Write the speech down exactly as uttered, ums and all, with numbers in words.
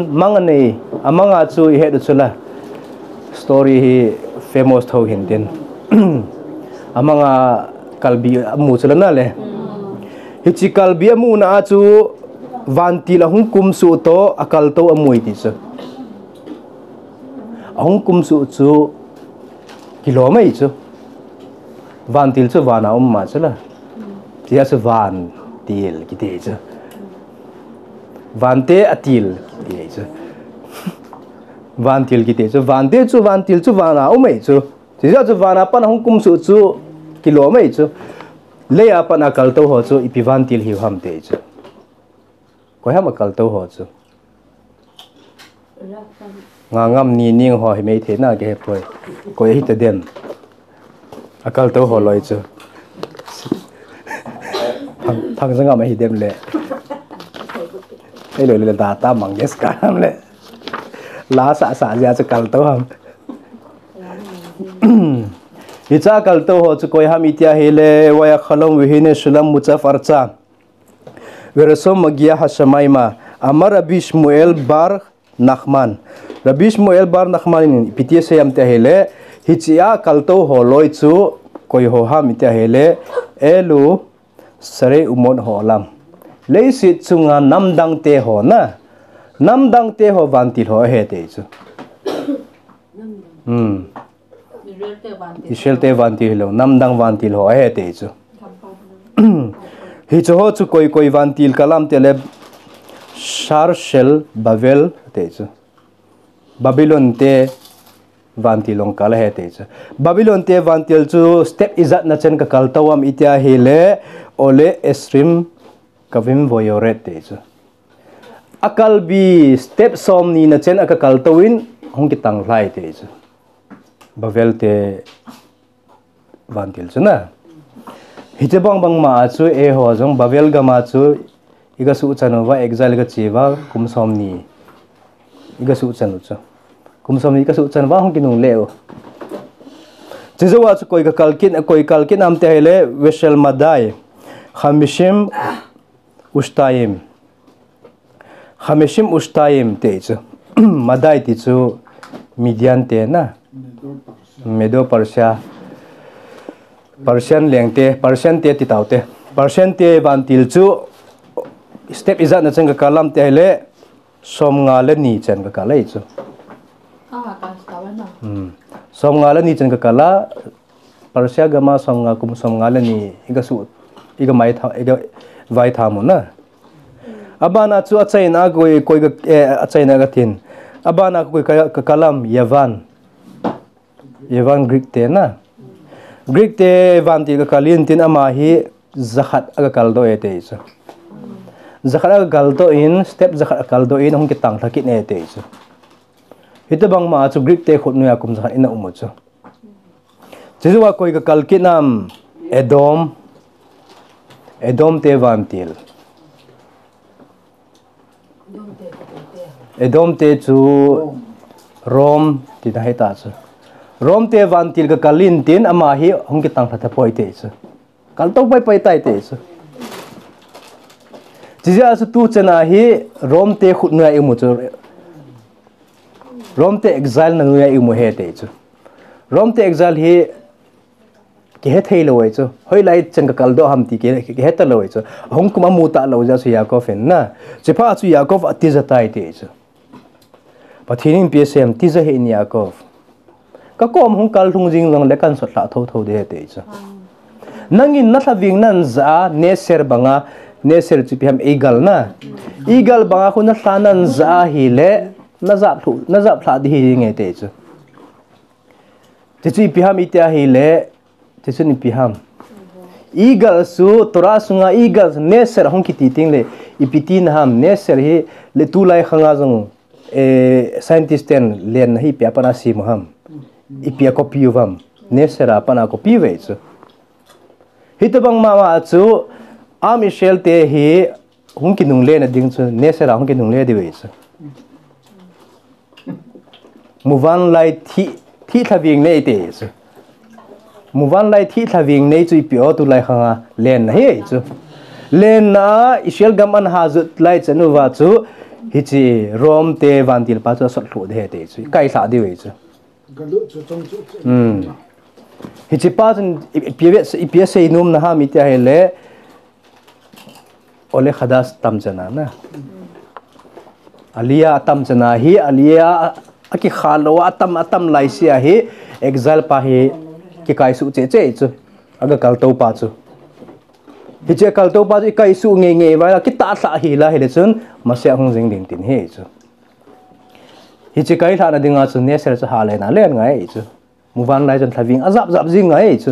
Mang anei, amanga chu ihet u chula. Story hi famous tho hintin. Amanga kalbi amu chula nale. Hiche kalbi amuna a chu vantil ahung kumsuh to akaltou amui ti chu. Ahung kumsuh chu kilom ei chu. Vantil chu vana um ma chula. Tia chu vantil kiti chu. Vante atil kiti chu. Vantil kiti chu. Vante chu vantil chu vana um ei chu. Tia chu vana pan ahung kumsuh chu kilom ei chu. Leiya pan akaltou ho chu ipi vantil hiu ham ti chu. Koi ham akaltou ho chu. Ngangam ni ning ho hi mei thei na ke he poi. Koi hi ta dem. Akaltou ho loi chu. Thang, thang jangam ahi dem le. Ei loi le data Mangeshkar ham le. La sa sa jia chu kaltou ham. Hicha kaltou ho chu koi ham itia hile, waya khalom vihine sulam mucha farcha. Veresom magia hashamaima. Amar Rabbi Shmuel bar Nachman. Rabbi Shmuel bar Nachman in ipi ti asei ham tia hile, hichia kaltou ho loi chu koi ho ham itia hile, elu sare umot ho lam. Leiset chunga namdang te ho na. Namdang te ho vantil ho ahe ti chu. Hmm. Israel te vantil hilou, namdang vantil ho ahe ti chu. Hichu ho chu koi koi vantil kal ham tia le Shar Shel Bavel ti chu. Babylon te vantil long kal ahe ti chu. Babylon te vantil chu step ijat na chen kakaltou ham itia hile ole esrim kavim voyoret ti chu. Akalbi step somni na chen akakaltou in hung kitang lhai ti chu. Bavel te vantil chu na. Hiche bang bang ma a chu eiho jong Bavel gam a chu iga suhchan uva exile iga che uva kum somni iga suhchan u chu. Kum somni iga suhchan uva hung kinungle u. Chujou a chu koi kakal kit, koi kal kit ham tia hile Veshel Madai. Chamishim Ushtaim. Chamishim Ushtaim ti chu. Madai ti chu Midian te na. Medo Persia. Persian leng te, Persian te ti tau te. Persian te vantil chu step ijat na chen kakal ham tia hile, somnga le ni chen kakal ei chu. Ah, ka sta wa na. Hmm. Somnga le ni chen kakal a, Persia gam a somnga kum somnga le ni iga su, iga mai tha, iga vai tha mu na. Abana chu achaina koi, koi ga, eh, achaina ga tin. Abana koi ka, kakal ham Yavan. Yavan Greek te na. Greek te vantil kakal in tin ama hi jakhat agakaldoh e ti chu. Jakhat agakaldoh in, step jakhat akaldoh in, hung kitang lha kit e ti chu. Hitobang ma chu Greek te khut noiya kum jakhat in aum u chu. Chujou a koi kakal kit ham Edom. Edom te vantil. Edom te chu Rome ti na hita chu. Rome te vantil kakal in tin ama hi hung kitang lha tapoi ti chu. Kaltou pai pai tai ti chu. Chujeh a chu tu chan a hi Rome te khut noiya imu chu. Rome te exile na noiya imu e ti chu. Rome te exile hi kihe thei lou e chu. Hoilai chan kakaldoh ham ti ki, kihe talou e chu. Ahung kum amu talou jeh a chu Yaakov in na. Chuphat chu Yaakov atija tai ti chu. Pathen in ipi asei em, tija hih in Yaakov. Kakom hung kal lhung jing jongle kahin sot lha thotho ding ahi ti chu. Nangin nalhaving nan ja a Neser banga, Neser chu ipi ham, eagle na. Eagle banga khu nalha nan ja a ahile, najap lhu, najap lha ding ahi nge ti chu. Tichu ipi ham iti ahile, tichu ipi ham. Eagle chu, Torah sunga eagle, Neser hung kiti tengle, ipi tina ham, Neser hi le tulai khanga jong, eh, scientist ten lenna hi ipi a pat a asem u ham. Ipi a copy u ham. Neser a pat a copy uve chu. Hitobang mama chu, Am Israel te hi hung kinungle na ding chu, Neser a hung kinungle diu ahi chu. Muvanlai thi, thi lhaving nei ti chu. Muvanlai thi lhaving nei chu ipi o tulai khanga lenna ahi chu. Lenna a Israel gam ana ha jot lai chan uva chu, Hiche Rome te vantilpa chu asot lhuh ding ahi ti chu kailhah diu ahi chu. Hiche pa chun ipi asei nom na ham iti ahile, עולה חדש atam chana na. Aliyah atam chana hi, Aliyah akikhah lou a atam, atam laise a hi, exile pa hi kikaisuh cheh cheh chu. Aga kaltou pa chu. Hiche kaltou pa chu ikaisuh ngei ngei uva kitah lhah hila hile chun Messiah hung jing ding tin ahi chu. Hiche kailhahna dinga chu Nasser chu hah lena len ngai chu. Muvanlai chun lhaving ajap jap jing ngai chu.